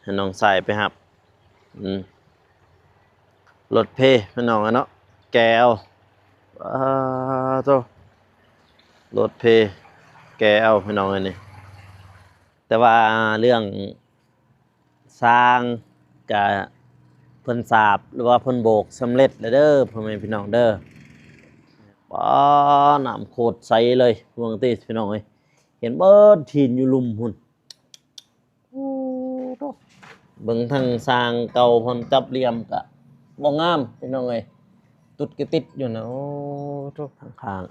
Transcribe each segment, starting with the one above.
ໃຫ້ນ້ອງຊາຍໄປຮັບ ອືມ ລົດເພ ພີ່ນ້ອງເອີຍເນາະ ແກ່ເອົາ ປາໂທ້ ລົດເພ ແກ່ເອົາ ພີ່ນ້ອງເອີຍນີ້ ແຕ່ວ່າເລື່ອງ ຊ່າງກະເພິ່ນສາບ ຫຼືວ່າເພິ່ນໂບກສຳເລັດແລ້ວເດີ ພໍ່ແມ່ພີ່ນ້ອງເດີ. ປາ ນ້ຳໂຄດໃສເລີຍ ເບິ່ງຕິພີ່ນ້ອງເອີຍ ເຫັນເບິດຫີນຢູ່ລຸ່ມພຸ້ນ. ໂອ້ໂທ້ ເບິ່ງທາງຊ່າງເກົ່າເພິ່ນຈັບຫຼ່ຽມກະບໍ່ງາມພີ່ນ້ອງເອີຍ ຕຸດກະຕິດຢູ່ນະ. ໂອ້ໂທ້ ທາງຂ້າງ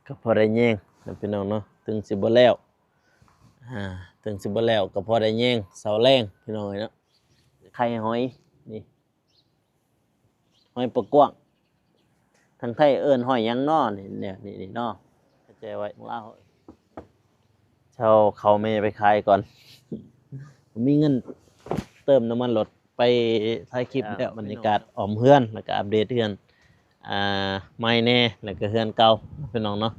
ກະພໍໄດ້ແຍງນະພີ່ນ້ອງເນາະ ເຖິງຊິບໍ່ແລ້ວ ອ່າ ເຖິງຊິບໍ່ແລ້ວກໍພໍໄດ້ແຍງເສົາແຮງພີ່ນ້ອງເອີຍເນາະ. ໄຂ່ຫອຍນີ້ ຫອຍປາກວ້າງ ທາງໄທເອີ້ນຫອຍຫຍັງນໍນີ້ ແນວນີ້ເນາະ ເຂົ້າໃຈໄວ້ລາວ. ເຈົ້າເຂົ້າແມ່ໄປຂາຍກ່ອນ ມີເງິນເຕີມນ້ຳມັນລົດ ໄປຖ່າຍຄລິບແລ້ວ ອ່າ ບັນຍາກາດອ້ອມເຮືອນ ແລ້ວກໍອັບເດດເຮືອນ ອ່າ ໃໝ່ແດ່ ແລ້ວກໍເຮືອນເກົ່າເນາະ ພີ່ນ້ອງເນາະ.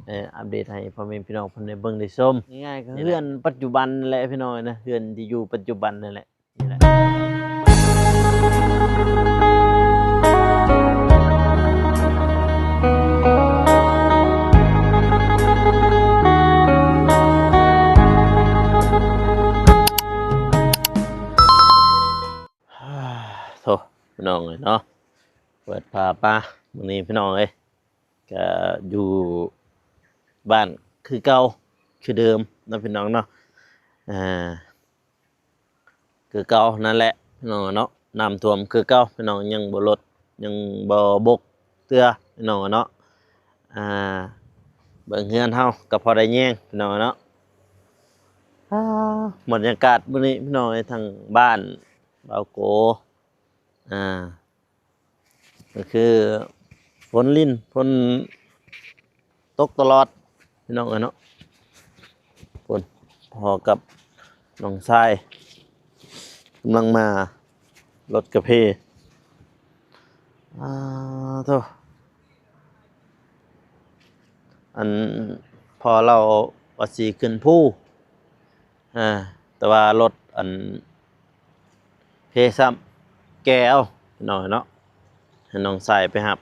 ເອີ ອັບເດດໃຫ້ພໍ່ແມ່ພີ່ນ້ອງເພິ່ນໄດ້ເບິ່ງໄດ້ຊົມ ງ່າຍໆກໍເຮືອນປັດຈຸບັນແຫຼະພີ່ນ້ອງເອີຍນະ ເຮືອນທີ່ຢູ່ປັດຈຸບັນນັ້ນແຫຼະ ນີ້ແຫຼະ. ໂທ້ ພີ່ນ້ອງເອີຍເນາະ ເປີດພາບມາມື້ນີ້ພີ່ນ້ອງເອີຍ ກະຢູ່ບ້ານຄືເກົ່າຄືເດີມເນາະ ພີ່ນ້ອງເນາະ. ອ່າ ຄືເກົ່ານັ້ນແຫຼະພີ່ນ້ອງເນາະ ນ້ຳຖ້ວມຄືເກົ່າພີ່ນ້ອງ ຍັງບໍ່ລົດ ຍັງບໍ່ບົກເທື່ອພີ່ນ້ອງເນາະ. ອ່າ ເບິ່ງເຮືອນເຮົາກໍພໍໄດ້ແຍງພີ່ນ້ອງເນາະ. ອ່າ ບັນຍາກາດມື້ນີ້ພີ່ນ້ອງເອີຍ ທາງບ້ານບ່າວໂກ ອ່າ ກໍຄືຝົນລິນ ຝົນຕົກຕະຫຼອດພີ່ນ້ອງເອີຍເນາະ. ພຸ້ນ ພໍ່ກັບນ້ອງຊາຍກຳລັງມາ ລົດກະເພ ອ່າ ໂທ້ ອັນ ພໍ່ລາວວ່າຊິຂຶ້ນພູ ອ່າ ແຕ່ວ່າລົດອັນເພຊ້ຳແກ່ເອົາພີ່ນ້ອງເນາະ ໃຫ້ນ້ອງຊາຍໄປຮັບ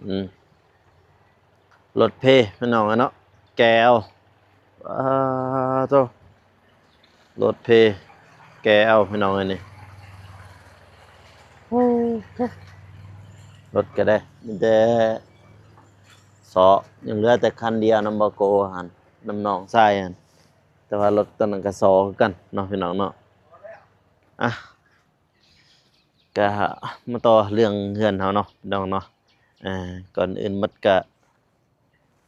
ອືມ ລົດເພພີ່ນ້ອງເນາະ ແກ່ເອົາ ປາໂທ້ ລົດເພແກ່ເອົາພີ່ນ້ອງເອີຍນີ້. ໂອ້ ລົດກໍໄດ້ມີແຕ່ເສາະ ຍັງເຫຼືອແຕ່ຄັນດຽວນຳບ່າວໂກຫັ້ນ ນຳນ້ອງຊາຍຫັ້ນ ແຕ່ວ່າລົດຕອນນັ້ນກໍເສາະຄືກັນເນາະ ພີ່ນ້ອງເນາະ. ອ່ະ ກະມາຕໍ່ເລື່ອງເຮືອນເຮົາເນາະ ພີ່ນ້ອງເນາະ. ເອີ ກ່ອນອື່ນໝົດກະ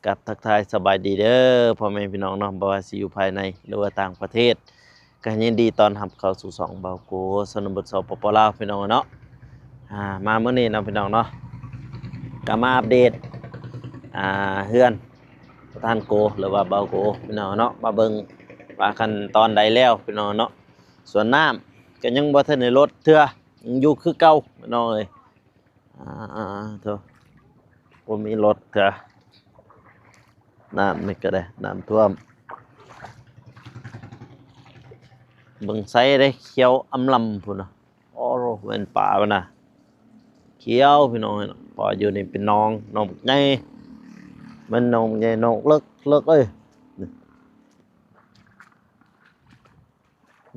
ກັບທັກທາຍສະບາຍດີເດີພໍ່ແມ່ພີ່ນ້ອງເນາະ ບໍ່ວ່າຊິຢູ່ພາຍໃນ ຫຼືວ່າຕ່າງປະເທດ ກະຍິນດີຕ້ອນຮັບເຂົ້າສູ່ຊ່ອງບ່າວໂກ ຊະນົນບົດ ສປປ ລາວ ພີ່ນ້ອງເນາະ. ອ່າ ມາມື້ນີ້ເນາະ ພີ່ນ້ອງເນາະ ກະມາອັບເດດ ອ່າ ເຮືອນປະທານໂກ ຫຼືວ່າບ່າວໂກ ພີ່ນ້ອງເນາະ ມາເບິ່ງວ່າຂັ້ນຕອນໃດແລ້ວ ພີ່ນ້ອງເນາະ. ສ່ວນນ້ຳກໍຍັງບໍ່ທັນໄດ້ລົດເທື່ອ ຍັງຢູ່ຄືເກົ່າພີ່ນ້ອງເອີຍ. ອ່າ ໂທ້ ບໍ່ມີລົດເທື່ອ ນ້ຳນີ້ກໍໄດ້ ນ້ຳຖ້ວມ ເບິ່ງໃສເດ້ ຂຽວອຳລຳພຸ້ນນະ. ໂອ້ ແມ່ນປາພຸ້ນນະ ຂຽວພີ່ນ້ອງເອີຍ. ພໍຢູ່ນີ້ເປັນໜອງ ໜອງບັກໃຫຍ່ ແມ່ນໜອງບັກໃຫຍ່ ໜອງເລິກເລິກເອີຍ.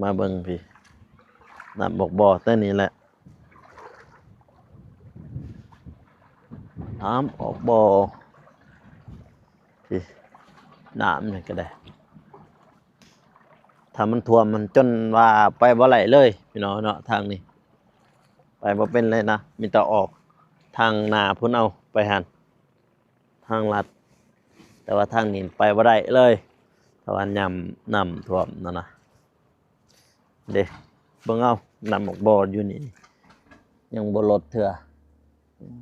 ມາເບິ່ງພີ້ ນ້ຳອອກບໍ່ ແຕ່ນີ້ແຫຼະ ນ້ຳອອກບໍ່ ພີ້ ນ້ຳນີ້ກໍໄດ້. ຖ້າມັນຖ້ວມມັນຈົນວ່າໄປບໍ່ໄດ້ເລີຍພີ່ນ້ອງເນາະ ທາງນີ້ໄປບໍ່ເປັນເລີຍນະ ມີແຕ່ອອກທາງໜ້າພຸ້ນເອົາໄປຫັ້ນ ທາງລັດ ແຕ່ວ່າທາງນີ້ໄປບໍ່ໄດ້ເລີຍ ຖ້າວ່າຍາມນ້ຳຖ້ວມນັ້ນນະ. ເດ້ ເບິ່ງເອົາ ນ້ຳອອກບໍ່ຢູ່ນີ້ ຍັງບໍ່ລົດເທື່ອ.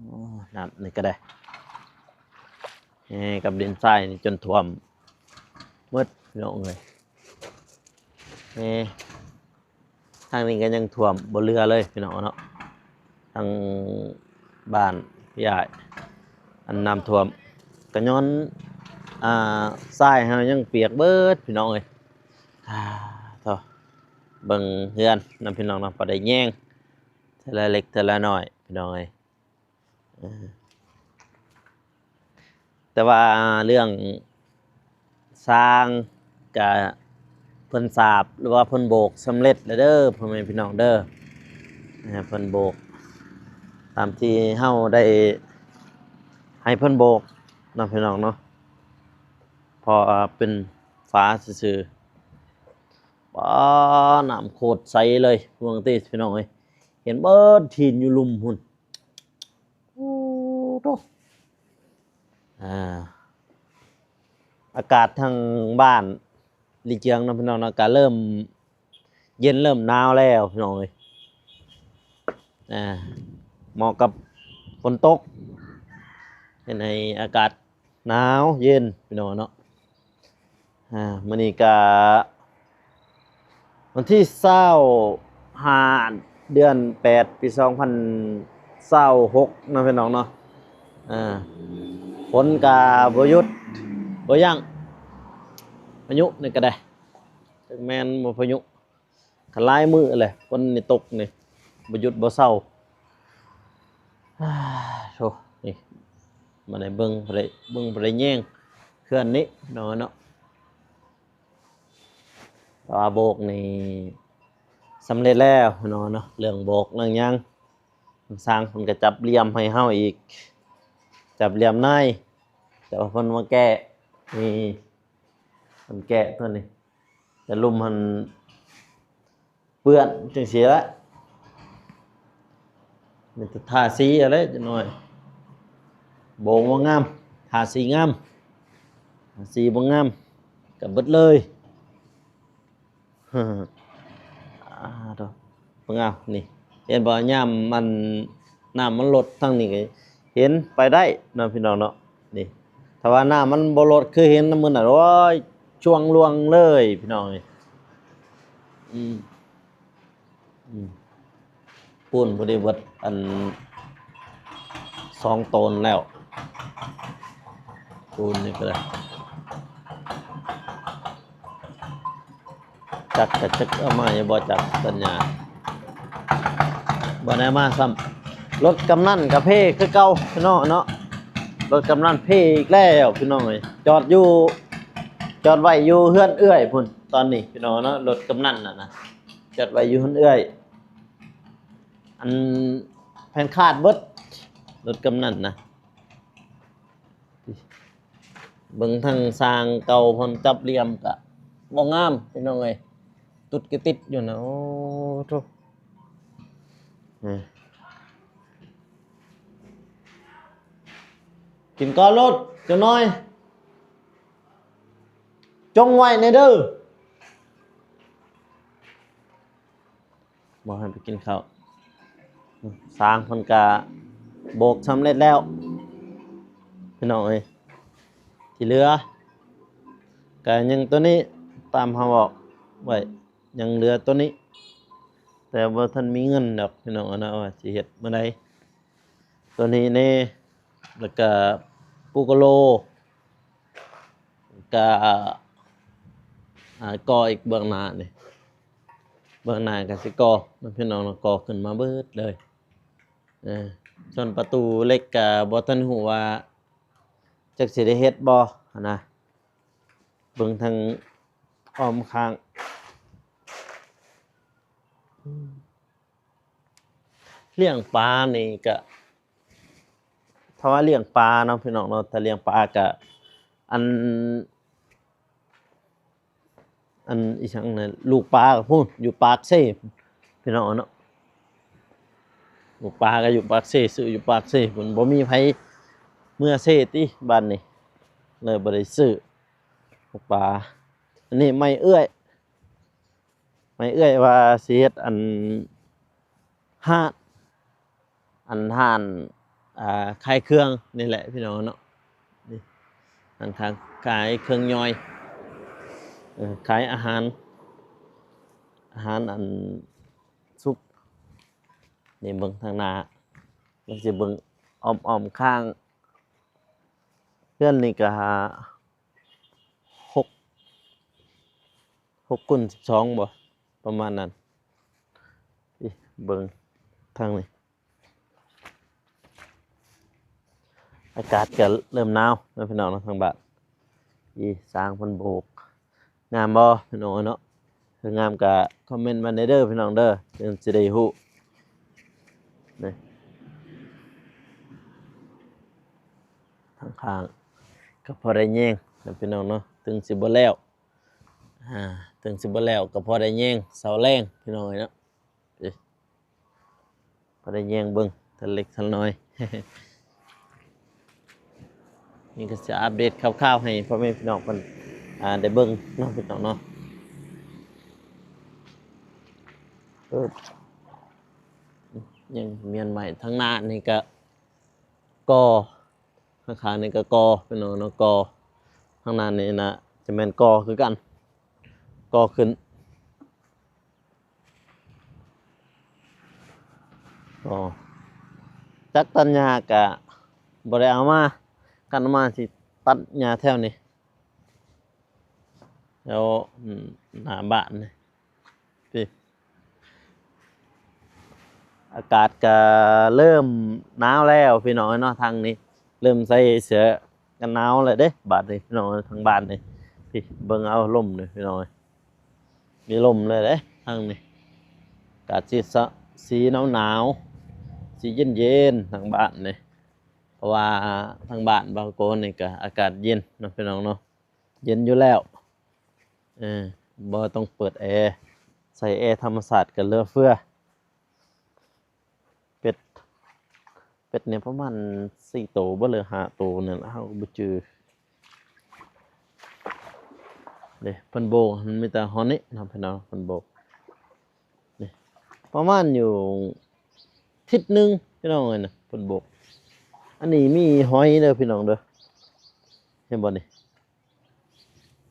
ໂອ້ ນ້ຳນີ້ກໍໄດ້ ແຮ່ກັບດິນຊາຍນີ້ຈົນຖ້ວມໝົດພີ່ນ້ອງເອີຍ. ແຮ່ ທາງນີ້ກໍຍັງຖ້ວມບໍ່ເຫຼືອເລີຍພີ່ນ້ອງເນາະ ທາງບ້ານຍາຍ ອັນນ້ຳຖ້ວມ ກໍຍ້ອນ ອ່າ ຊາຍເຮົາຍັງປຽກເບິດພີ່ນ້ອງເອີຍ. ອ່າ ໂທ້ ເບິ່ງເຮືອນນຳພີ່ນ້ອງເນາະ ພໍໄດ້ແຍງເທື່ອລະເລັກເທື່ອລະນ້ອຍພີ່ນ້ອງເອີຍ. ເອີ ແຕ່ວ່າເລື່ອງຊາງກະເພິ່ນສາບ ຫຼືວ່າເພິ່ນໂບກສຳເລັດແລ້ວເດີ ພໍ່ແມ່ພີ່ນ້ອງເດີ. ເພິ່ນໂບກຕາມທີ່ເຮົາໄດ້ໃຫ້ເພິ່ນໂບກເນາະພີ່ນ້ອງເນາະ ເພາະວ່າເປັນຝາຊື່ໆ. ປາ ນ້ຳໂຄດໃສເລີຍ ເບິ່ງຕິພີ່ນ້ອງເອີຍ ເຫັນເບິດຫີນຢູ່ລຸ່ມພຸ້ນ. ໂອ້ໂຕ ອ່າ ອາກາດທາງບ້ານລີຈຽງເນາະພີ່ນ້ອງເນາະ ກະເລີ່ມເຢັນເລີ່ມໜາວແລ້ວພີ່ນ້ອງເອີຍ. ອ່າ ເໝາະກັບຝົນຕົກ ເຮັດໃຫ້ອາກາດໜາວເຢັນພີ່ນ້ອງເນາະ. ອ່າ ມື້ນີ້ກະວັນທີຊາວຫ້າ ເດືອນແປດ ປີສອງພັນຊາວຫົກເນາະພີ່ນ້ອງເນາະ. ອ່າ ຝົນກະບໍ່ຢຸດບໍ່ຢັ້ງ ພາຍຸນີ້ກະໄດ້ ຈັກແມ່ນບໍ່ພາຍຸ ກະຫຼາຍມື້ແຫຼະ ຝົນນີ້ຕົກນີ້ບໍ່ຢຸດບໍ່ເຊົາ. ໂທ້ ນີ້ ມາໄດ້ເບິ່ງ ບໍ່ໄດ້ເບິ່ງ ບໍ່ໄດ້ແຍງເຮືອນນີ້ເນາະ ເນາະ. ແຕ່ວ່າໂບກນີ້ສຳເລັດແລ້ວເນາະ ເນາະ ເລື່ອງໂບກເລື່ອງຫຍັງ ຊ່າງເພິ່ນກະຈັບຫຼ່ຽມໃຫ້ເຮົາອີກ ຈັບຫຼ່ຽມໃນ ແຕ່ວ່າເພິ່ນມາແກະນີ້ ເພິ່ນແກະຕົວນີ້ ແຕ່ລຸ່ມຫັ້ນເປື້ອນຈັ່ງຊີ້ລະ ມີແຕ່ທາສີເອົາແຫຼະຈັກໜ້ອຍ ໂບກບໍ່ງາມ ທາສີງາມ ທາສີບໍ່ງາມກະເບິດເລີຍ. ອ່າ ໂທ້ ເບິ່ງເອົານີ້ ເຫັນບໍ່ ຍາມມັນ ນ້ຳມັນລົດທາງນີ້ກະເຫັນໄປໄດ້ເນາະພີ່ນ້ອງເນາະ. ນີ້ ຖ້າວ່ານ້ຳມັນບໍ່ລົດຄືເຫັນນຳມື້ນັ້ນ ໂອ້ຍ ຊ່ວງລ່ວງເລີຍພີ່ນ້ອງເອີຍ. ອືມ ອືມ ປູນພໍດີເບິດອັນສອງໂຕນແລ້ວ ປູນນີ້ກະໄດ້. ຈັກກະຈັກເອົາມາຢູ່ບໍ່ຈັກ ສັນຍາ ບໍ່ໄດ້ມາຊ້ຳ. ລົດກຳນັນກະເພຄືເກົ່າພີ່ນ້ອງເນາະ ລົດກຳນັນເພອີກແລ້ວພີ່ນ້ອງເອີຍ. ຈອດຢູ່ ຈອດໄວ້ຢູ່ເຮືອນເອື້ອຍພຸ້ນຕອນນີ້ພີ່ນ້ອງເນາະ ລົດກຳນັນຫັ້ນນະ ຈອດໄວ້ຢູ່ເຮືອນເອື້ອຍ ອັນແຜ່ນຄາດເບິດ ລົດກຳນັນນະ. ເບິ່ງທາງຊ່າງເກົ່າເພິ່ນຈັບຫຼ່ຽມກະບໍ່ງາມພີ່ນ້ອງເອີຍ ຕຸດກະຕິດຢູ່ນະ. ໂອ້ໂທ້ ກິນກ່ອນໂລດຈັກໜ້ອຍ ຈົ່ງໄວ້ແດ່ເດີ. ບໍ່ໃຫ້ໄປກິນເຂົ້າ. ຊ່າງເພິ່ນກະໂບກສຳເລັດແລ້ວພີ່ນ້ອງເອີຍ ທີ່ເຫຼືອກະຍັງໂຕນີ້ ຕາມເຮົາບອກໄວ້ ຍັງເຫຼືອໂຕນີ້ ແຕ່ບໍ່ທັນມີເງິນດອກພີ່ນ້ອງເນາະ ວ່າຊິເຮັດມື້ໃດ. ໂຕນີ້ແນ່ ແລ້ວກະປູກະໂລ ກະ ອ່າ ກໍ່ອີກເບື້ອງໜ້ານີ້ ເບື້ອງໜ້າກະຊິກໍ່ນຳພີ່ນ້ອງເນາະ ກໍ່ຂຶ້ນມາເບິດເລີຍ. ເອີ ສ່ວນປະຕູເຫຼັກກະບໍ່ທັນຮູ້ວ່າຈັກຊິໄດ້ເຮັດບໍ່ຫັ້ນນະ ເບິ່ງທາງອ້ອມຂ້າງ. ລ້ຽງປານີ້ກະ ຖ້າວ່າລ້ຽງປາເນາະພີ່ນ້ອງເນາະ ຖ້າລ້ຽງປາກະ ອັນ ອັນອີຫຍັງນະ ລູກປາກະພຸ້ນ ຢູ່ປາກເຊພີ່ນ້ອງເນາະ ລູກປາກະຢູ່ປາກເຊ ຊື້ຢູ່ປາກເຊພຸ້ນ ບໍ່ມີໃຜເມືອເຊຕິ ບາດນີ້ເລີຍບໍ່ໄດ້ຊື້ລູກປາ. ອັນນີ້ໄມ້ເອື້ອຍ ໄມ້ເອື້ອຍວ່າຊິເຮັດອັນ ຮ້ານ ອັນຮ້ານ ອ່າ ຂາຍເຄື່ອງນີ້ແຫຼະພີ່ນ້ອງເນາະ ນີ້ ຮ້ານຂາຍ ຂາຍເຄື່ອງຍ່ອຍ ເອີ ຂາຍອາຫານ ອາຫານອັນສຸກ. ນີ້ເບິ່ງທາງໜ້າ ມັນຊິເບິ່ງອ້ອມໆຂ້າງ ເຮືອນນີ້ກະ ຫົກ ຫົກຄູນສິບສອງບໍ່ ປະມານນັ້ນ. ອີ ເບິ່ງທາງນີ້ ອາກາດກໍເລີ່ມໜາວເນາະ ພີ່ນ້ອງເນາະ ທາງບ້ານ. ອີ ຊ່າງເພິ່ນໂບກ ງາມບໍ່ພີ່ນ້ອງເນາະ? ຖ້າງາມກໍຄອມເມັນມາແດ່ເດີພີ່ນ້ອງເດີ ຈັ່ງຊິໄດ້ຮູ້. ນີ້ ທາງຂ້າງກໍພໍໄດ້ແຍງນະພີ່ນ້ອງເນາະ ເຖິງຊິບໍ່ແລ້ວ ອາ ເຖິງຊິບໍ່ແລ້ວກໍພໍໄດ້ແຍງເສົາແຮງພີ່ນ້ອງເອີຍເນາະ. ເອີ ພໍໄດ້ແຍງເບິ່ງເທື່ອເລັກເທື່ອນ້ອຍ. ນີ້ກໍຊິອັບເດດຄ່າວໆໃຫ້ພໍ່ແມ່ພີ່ນ້ອງເພິ່ນ ອາ ໄດ້ເບິ່ງເນາະພີ່ນ້ອງເນາະ. ເອີ ຍັງມ້ຽນໄວ້ ທາງໜ້ານີ້ກໍ ກໍ ຂ້າງໆນີ້ກໍກໍ ພີ່ນ້ອງເນາະ ກໍ ທາງໜ້ານີ້ນະ ຈະແມ່ນກໍຄືກັນ ກໍຂຶ້ນ ກໍ ຈັກຕັດຫຍ້າກະບໍ່ໄດ້ເອົາມາ ຄັນເອົາມາຊິຕັດຫຍ້າແຖວນີ້ ແຖວ ອືມ ໜ້າບ້ານນີ້ ນີ້ ອາກາດກະເລີ່ມໜາວແລ້ວພີ່ນ້ອງເອີຍເນາະ. ທາງນີ້ເລີ່ມໃສ່ເສື້ອກັນໜາວແລ້ວເດ້ບາດນີ້ພີ່ນ້ອງເອີຍ ທາງບ້ານນີ້. ນີ້ເບິ່ງເອົາ ລົມນີ້ພີ່ນ້ອງເອີຍ ມີລົມເລີຍເດ້ທາງນີ້. ອາກາດຊິ ສະ ຊິໜາວໆ ຊິເຢັນໆ ທາງບ້ານນີ້ ເພາະວ່າທາງບ້ານບ່າວໂກນນີ້ກະອາກາດເຢັນເນາະພີ່ນ້ອງເນາະ ເຢັນຢູ່ແລ້ວ. ເອີ ບໍ່ຕ້ອງເປີດແອ ໃຊ້ແອທຳມະຊາດກໍເຫຼືອເຟືອ. ເປັດ ເປັດນີ້ປະມານສີ່ໂຕບໍ່ ຫຼືຫ້າໂຕນີ້ລະ ເຮົາກໍບໍ່ຈື່ເດ້. ເພິ່ນໂບກມັນມີແຕ່ຮອດນີ້ເນາະພີ່ນ້ອງ ເພິ່ນໂບກ ນີ້ ປະມານຢູ່ທິດໜຶ່ງພີ່ນ້ອງເອີຍນະ ເພິ່ນໂບກ. ອັນນີ້ມີຫອຍເດີພີ່ນ້ອງເດີ ເຫັນບໍ່ນີ້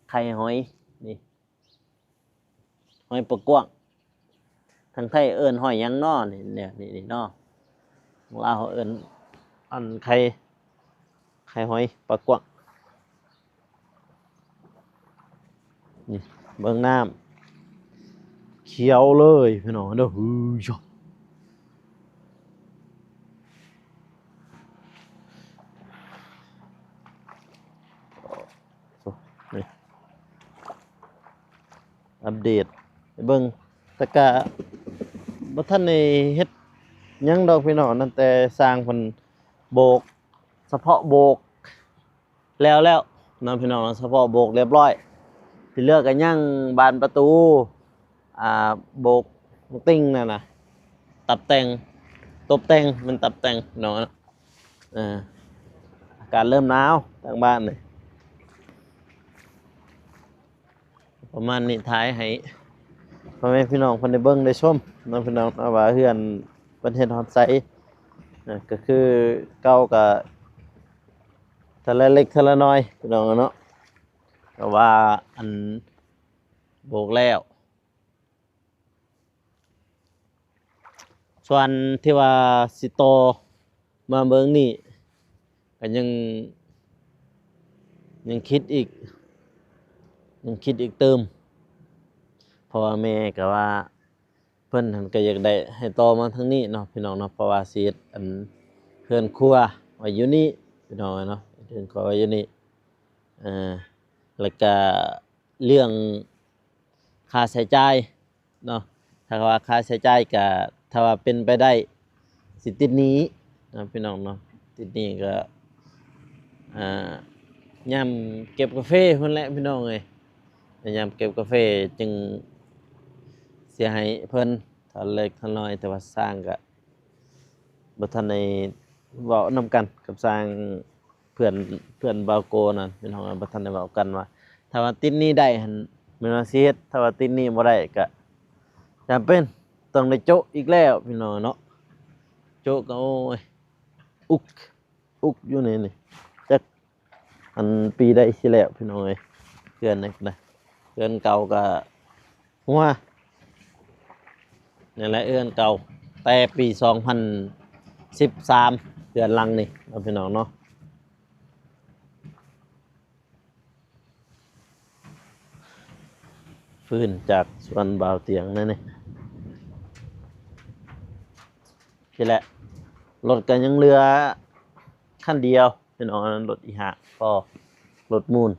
ໄຂ່ຫອຍນີ້ ຫອຍປາກກວ້າງ. ທາງໄທເອີ້ນຫອຍຫຍັງນໍນີ້ ນີ້ ນີ້ນໍ ທາງລາວເຮົາເອີ້ນ ອັນ ໄຂ່ ໄຂ່ຫອຍປາກກວ້າງ. ນີ້ເບິ່ງນ້ຳຂຽວເລີຍພີ່ນ້ອງເດີ. ນີ້ ອັບເດດໃຫ້ເບິ່ງ ແຕ່ກະບໍ່ທັນໄດ້ເຮັດຫຍັງດອກພີ່ນ້ອງ ນັ້ນແຕ່ຊ່າງເພິ່ນໂບກ ສະເພາະໂບກແລ້ວແລ້ວເນາະພີ່ນ້ອງເນາະ ສະເພາະໂບກລຽບຮ້ອຍ. ທີ່ເຫຼືອກໍຍັງບານປະຕູ ອ່າ ໂບກຕິ່ງນັ້ນນະ ຕັດແຕ່ງ ຕົບແຕ່ງ ແມ່ນຕັດແຕ່ງເນາະ. ເອີ ອາກາດເລີ່ມໜາວທາງບ້ານນີ້ ປະມານນີ້ ຖ່າຍໃຫ້ພໍ່ແມ່ພີ່ນ້ອງເພິ່ນໄດ້ເບິ່ງໄດ້ຊົມເນາະພີ່ນ້ອງເນາະ ວ່າເຮືອນເພິ່ນເຮັດຮອດໃສນະ. ກໍຄືເກົ່າກໍເທື່ອລະເລັກເທື່ອລະນ້ອຍພີ່ນ້ອງເນາະ ກໍວ່າອັນໂບກແລ້ວ ສ່ວນທີ່ວ່າຊິຕໍ່ມາເບິ່ງນີ້ ກໍຍັງ ຍັງຄິດອີກ ຍັງຄິດອີກຕື່ມ ເພາະວ່າແມ່ກໍວ່າເພິ່ນຫັ້ນກໍຢາກໄດ້ໃຫ້ຕໍ່ມາທາງນີ້ເນາະພີ່ນ້ອງເນາະ ເພາະວ່າຊິເຮັດອັນເຮືອນຄົວໄວ້ຢູ່ນີ້ພີ່ນ້ອງເນາະ ເຮືອນຄົວໄວ້ຢູ່ນີ້. ເອີ ແລ້ວກະເລື່ອງຄ່າໃຊ້ຈ່າຍເນາະ ຖ້າວ່າຄ່າໃຊ້ຈ່າຍກະ ຖ້າວ່າເປັນໄປໄດ້ຊິຕິດໜີ້ເນາະພີ່ນ້ອງເນາະ ຕິດໜີ້ກະ ອ່າ ຍາມເກັບກາເຟພຸ້ນແຫຼະພີ່ນ້ອງເອີຍ ຍາມເກັບກາເຟຈຶ່ງຊິໃຫ້ເພິ່ນເທົ່າເລັກເທົ່ານ້ອຍ ແຕ່ວ່າຊ່າງກະ ບໍ່ທັນໄດ້ເວົ້ານຳກັນກັບຊ່າງ ເພື່ອນ ເພື່ອນບ່າວໂກນັ້ນພີ່ນ້ອງ ບໍ່ທັນໄດ້ເວົ້າກັນວ່າ ຖ້າວ່າຕິດໜີ້ໄດ້ຫັ້ນແມ່ນວ່າຊິເຮັດ ຖ້າວ່າຕິດໜີ້ບໍ່ໄດ້ກະຈຳເປັນຕ້ອງໄດ້ໂຈະອີກແລ້ວພີ່ນ້ອງເນາະ. ໂຈະກໍ ໂອ້ຍ ອຸກ ອຸກຢູ່ນີ້ ນີ້ ຈັກ ອັນປີໃດຊິແລ້ວພີ່ນ້ອງເອີຍ ເຮືອນນີ້ນະ ເຮືອນເກົ່າກະຫົວ ນັ້ນແຫຼະ ເຮືອນເກົ່າແຕ່ປີສອງພັນສິບສາມ ເຮືອນຫຼັງນີ້ເນາະພີ່ນ້ອງເນາະ. ຟືນຈາກສວນບ່າວຕຽງນັ້ນນີ້ ນີ້ແຫຼະ. ລົດກໍຍັງເຫຼືອຄັນດຽວ ເປັນ ລົດອີຫຍັງ ກໍລົດມູນ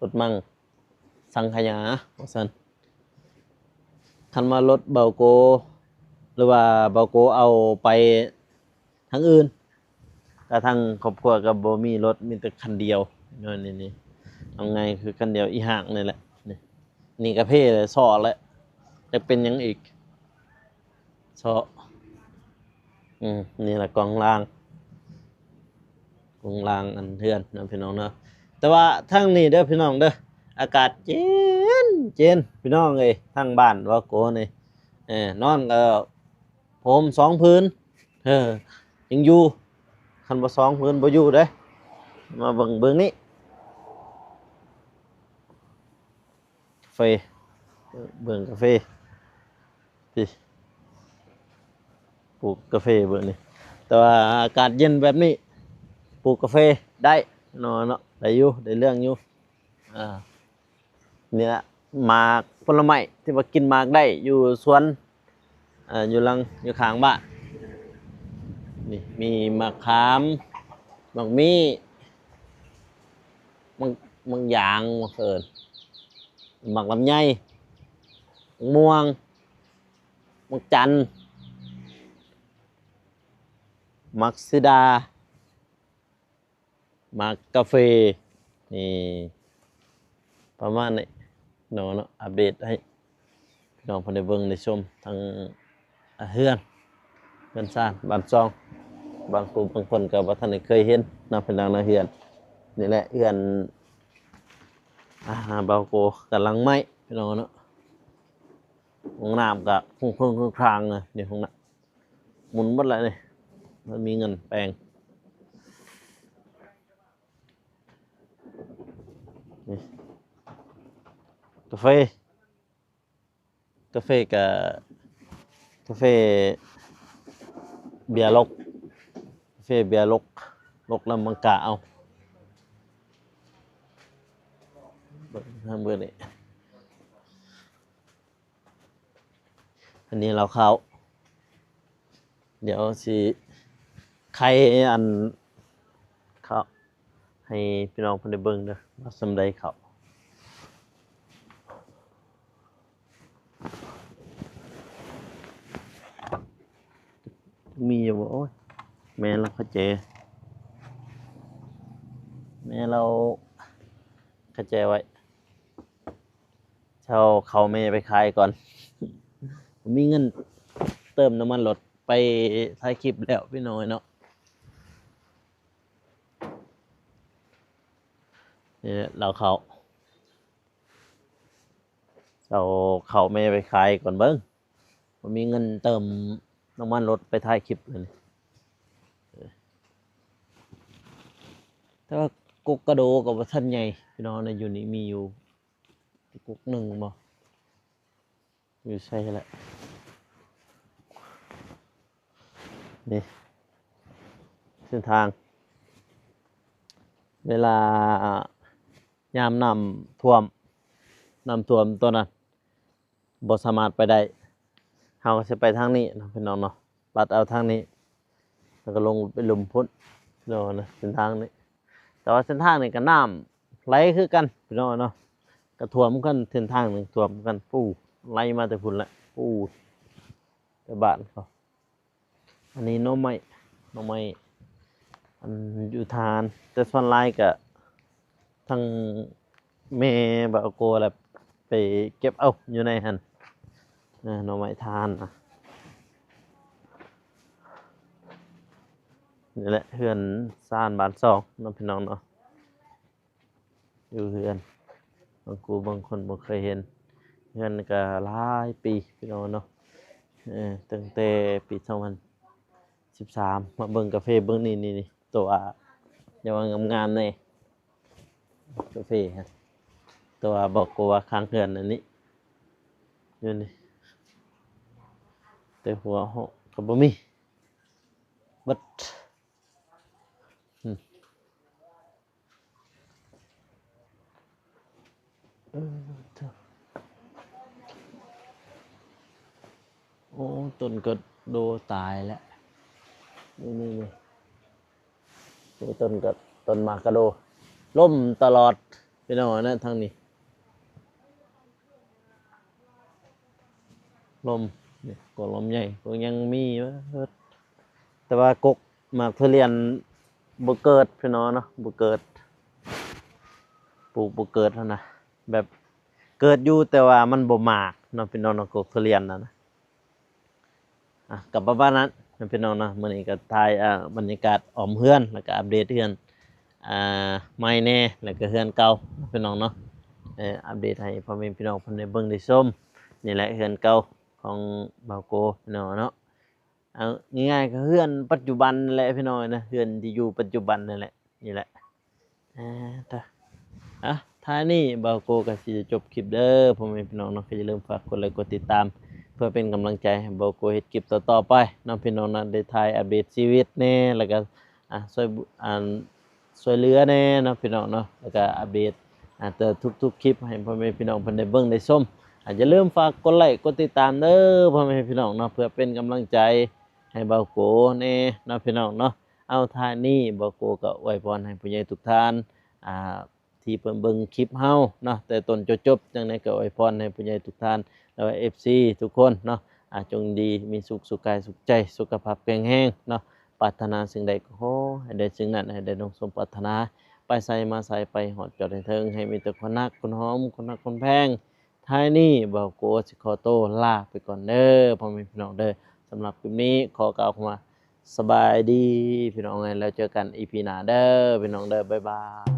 ລົດມັງ ສັງຂະຫຍາວ່າຊັ້ນ. ຄັນວ່າລົດເບົາໂກ ຫຼືວ່າເບົາໂກເອົາໄປທາງອື່ນ ກະທາງຄອບຄົວກໍບໍ່ມີລົດ ມີແຕ່ຄັນດຽວ. ນີ້ ນີ້ ເອົາງ່າຍຄືຄັນດຽວ ອີຫຍັງນີ້ແຫຼະ. ນີ້ ນີ້ກາເຟແຫຼະ ຊໍ້ແຫຼະ ຈັກເປັນຫຍັງອີກ ຊໍ້. ອືມ ນີ້ລະກອງລ່າງ ກອງລ່າງອັນເຮືອນເນາະ ພີ່ນ້ອງເນາະ. ແຕ່ວ່າທາງນີ້ເດີ ພີ່ນ້ອງເດີ ອາກາດເຢັນ ເຢັນ ພີ່ນ້ອງເອີຍ. ທາງບ້ານເວົ້າໂກນີ້ ເອີ ນອນກໍ ໂພມສອງຜືນ ເອີ ຍັງຢູ່. ຄັນບໍ່ສອງຜືນບໍ່ຢູ່ເດ້. ມາເບິ່ງ ເບິ່ງນີ້ ກາເຟ ເອີ ເບິ່ງກາເຟ ພີ້ ປູກກາເຟເບິ່ງນີ້. ແຕ່ວ່າອາກາດເຢັນແບບນີ້ ປູກກາເຟໄດ້ເນາະ ເນາະ ໄດ້ຢູ່ ໄດ້ເລື່ອງຢູ່. ອ່າ ນີ້ລະ ໝາກຜົນລະໄມ້ທີ່ວ່າກິນໝາກໄດ້ຢູ່ສວນ ເອີ ຢູ່ຫຼັງ ຢູ່ຂ້າງບ້ານ. ນີ້ມີໝາກຂາມ ໝາກມີ້ ໝາກ ໝາກຢາງ ໝາກເຂີນ ໝາກລຳໄຍ ໝາກມ່ວງ ໝາກຈັນ ໝາກເສືດາ ໝາກກາເຟ. ນີ້ປະມານນີ້ເນາະ ເນາະ ອັບເດດໃຫ້ພີ່ນ້ອງເພິ່ນໄດ້ເບິ່ງໄດ້ຊົມ ທັງ ອາ ເຮືອນ ເຮືອນຊານບ້ານຊ່ອງ. ບາງຜູ້ບາງຄົນກໍບໍ່ທັນໄດ້ເຄີຍເຫັນເນາະ ພີ່ນ້ອງເນາະ. ເຮືອນນີ້ແຫຼະ ເຮືອນ ອາ ບ່າວໂກກຳລັງໄມ້ ພີ່ນ້ອງເນາະ. ຫ້ອງນ້ຳກໍຄົງໆຄາງໆ ນີ້ ຫ້ອງນ້ຳ ໝຸນໝົດແລ້ວນີ້ ມັນມີເງິນແປງ. ນີ້ ກາເຟ ກາເຟກະ ກາເຟເບຍລົກ ກາເຟເບຍລົກ ລົກລຳມັງກາເອົາ ເບິ່ງ ເບິ່ງນີ້. ອັນນີ້ເຫຼົ້າເຂົ້າ ດຽວຊິໄຂອັນເຂົ້າໃຫ້ພີ່ນ້ອງເພິ່ນໄດ້ເບິ່ງເດີ ວ່າສ່ຳໃດເຂົ້າ ມີຢູ່ບໍ່. ໂອ້ຍ ແມ່ລາວຄາແຈ ແມ່ລາວຄາແຈໄວ້. ເຊົ່າເຂົ້າແມ່ໄປຂາຍກ່ອນ ມີເງິນເຕີມນ້ຳມັນລົດໄປຖ່າຍຄລິບແລ້ວ ພີ່ນ້ອງເນາະ. ນີ້ແຫຼະ ເຫຼົ້າເຂົ້າ ເຊົ່າເຂົ້າແມ່ໄປຂາຍກ່ອນເບິ່ງ ບໍ່ມີເງິນເຕີມນ້ຳມັນລົດໄປຖ່າຍຄລິບເລີຍນີ້. ແຕ່ວ່າກົກກະໂດກໍບໍ່ທັນໃຫຍ່ ພີ່ນ້ອງນະ. ຢູ່ນີ້ມີຢູ່ ກົກໜຶ່ງບໍ່ ຢູ່ໃສແຫຼະ. ນີ້ເສັ້ນທາງ ເວລາຍາມນ້ຳຖ້ວມ ນ້ຳຖ້ວມຕອນນັ້ນ ບໍ່ສາມາດໄປໄດ້ ເຮົາກໍຊິໄປທາງນີ້ເນາະ ພີ່ນ້ອງເນາະ. ລັດເອົາທາງນີ້ ແລ້ວກໍລົງໄປລຸ່ມພຸ້ນເນາະ ເສັ້ນທາງນີ້. ແຕ່ວ່າເສັ້ນທາງນີ້ກໍນ້ຳໄຫຼຄືກັນ ພີ່ນ້ອງເນາະ ກໍຖ້ວມກັນ ເສັ້ນທາງນີ້ຖ້ວມກັນ ປູ ໄຫຼມາແຕ່ພຸ້ນແຫຼະ ປູ ແຕ່ບ້ານເຂົາ. ອັນນີ້ໜໍ່ໄມ້ ໜໍ່ໄມ້ ອັນຢູ່ທານ ແຕ່ສ່ວນຫຼາຍກະທັງແມ່ບ່າວໂກລະໄປເກັບເອົາຢູ່ໃນຫັ້ນ ເອີ ໜໍ່ໄມ້ທານນະ. ນີ້ແຫຼະເຮືອນຊານບ້ານຊ່ອງເນາະ ພີ່ນ້ອງເນາະ. ຢູ່ເຮືອນ ບາງຄູ່ບາງຄົນບໍ່ເຄີຍເຫັນ ເຮືອນກໍຫຼາຍປີ ພີ່ນ້ອງເນາະ. ເອີ ຕັ້ງແຕ່ປີສອງພັນສິບສາມ ມາເບິ່ງກາເຟ ເບິ່ງນີ້ ນີ້ ນີ້ ໂຕອາ ຢ່າວ່າງາມໆແດ່ ກາເຟ ໂຕອາ ບໍ່ກໍວ່າຂ້າງເຮືອນອັນນີ້ ຢູ່ນີ້ ແຕ່ຫົວເຮົາກໍບໍ່ມີເບິດ. ເອີ ເອີ ເອີ ເອີ ໂອ້ ຕົ້ນກະໂດຕາຍແລ້ວ ນີ້ໆ ນີ້ ນີ້ຕົ້ນກະ ຕົ້ນໝາກກະໂດ ລົ້ມຕະຫຼອດພີ່ນ້ອງເອີຍນະ ທາງນີ້ ລົມ ນີ້ ກົກລຳໄຍກໍຍັງມີເບິດ ແຕ່ວ່າກົກໝາກທຸລຽນບໍ່ເກີດພີ່ນ້ອງເນາະ ບໍ່ເກີດ ປູກບໍ່ເກີດຫັ້ນນະ ແບບເກີດຢູ່ ແຕ່ວ່າມັນບໍ່ໝາກເນາະພີ່ນ້ອງເນາະ ກົກທຸລຽນຫັ້ນນະ. ອ່ະ ກໍປະມານນັ້ນພີ່ນ້ອງເນາະ ມື້ນີ້ກໍຖ່າຍ ອ່າ ບັນຍາກາດອ້ອມເຮືອນ ແລ້ວກໍອັບເດດເຮືອນ ອ່າ ໃໝ່ແດ່ ແລ້ວກໍເຮືອນເກົ່າພີ່ນ້ອງເນາະ ເອີ ອັບເດດໃຫ້ພໍ່ແມ່ພີ່ນ້ອງເພິ່ນໄດ້ເບິ່ງໄດ້ຊົມ. ນີ້ແຫຼະເຮືອນເກົ່າຂອງບ່າວໂກພີ່ນ້ອງເນາະ ເອົາ ງ່າຍໆ ກໍເຮືອນປັດຈຸບັນນັ້ນແຫຼະພີ່ນ້ອງເອີຍນະ ເຮືອນທີ່ຢູ່ປັດຈຸບັນນັ້ນແຫຼະ ນີ້ແຫຼະ ອ່າ ຕະ ອ່ະ ທ້າຍນີ້ບ່າວໂກກໍຊິຈົບຄລິບເດີພໍ່ແມ່ພີ່ນ້ອງເນາະ ກໍຢ່າລືມຝາກກົດໄລກົດຕິດຕາມ ເພື່ອເປັນກຳລັງໃຈໃຫ້ບ່າວໂກເຮັດຄລິບຕໍ່ໆໄປເນາະພີ່ນ້ອງເນາະ ໄດ້ຖ່າຍອັບເດດຊີວິດແດ່ ແລ້ວກໍ ອ່າ ຊ່ວຍ ອ່າ ຊ່ວຍເຫຼືອແດ່ເນາະພີ່ນ້ອງເນາະ ແລ້ວກໍອັບເດດ ອ່າ ແຕ່ທຸກໆຄລິບໃຫ້ພໍ່ແມ່ພີ່ນ້ອງເພິ່ນໄດ້ເບິ່ງໄດ້ຊົມ. ອ່າ ຢ່າລືມຝາກກົດໄລກົດຕິດຕາມເດີພໍ່ແມ່ພີ່ນ້ອງເນາະ ເພື່ອເປັນກຳລັງໃຈໃຫ້ບ່າວໂກແດ່ເນາະພີ່ນ້ອງເນາະ. ເອົາ ທ້າຍນີ້ບ່າວໂກກໍອວຍພອນໃຫ້ຜູ້ໃຫຍ່ທຸກທ່ານ ອ່າ ທີ່ເພິ່ນເບິ່ງຄລິບເຮົາເນາະ ແຕ່ຕົ້ນຈົນຈົບ ຈັ່ງໃດກໍອວຍພອນໃຫ້ຜູ້ໃຫຍ່ທຸກທ່ານ ແລະວ່າເອັຟຊີທຸກຄົນເນາະ ອ່າ ຈົ່ງດີມີສຸກສຸກກາຍສຸກໃຈ ສຸຂະພາບແຂງແຮງເນາະ ປາດຖະໜາສິ່ງໃດກໍຂໍໃຫ້ໄດ້ສິ່ງນັ້ນ ໃຫ້ໄດ້ດັ່ງສົມປາດຖະໜາ ໄປໃສມາໃສໄປຮອດຈອດໃຫ້ເຖິງ ໃຫ້ມີແຕ່ຄົນຮັກຄົນຫອມ ຄົນຮັກຄົນແພງ. ທ້າຍນີ້ບ່າວໂກຊິຂໍໂຕລາໄປກ່ອນເດີພໍ່ແມ່ພີ່ນ້ອງເດີ. ສຳລັບຄລິບນີ້ຂໍກ່າວຄຳວ່າ ສະບາຍດີພີ່ນ້ອງເອີຍ ແລ້ວເຈີກັນອີພີໜ້າເດີພີ່ນ້ອງເດີ ບາຍບາຍ.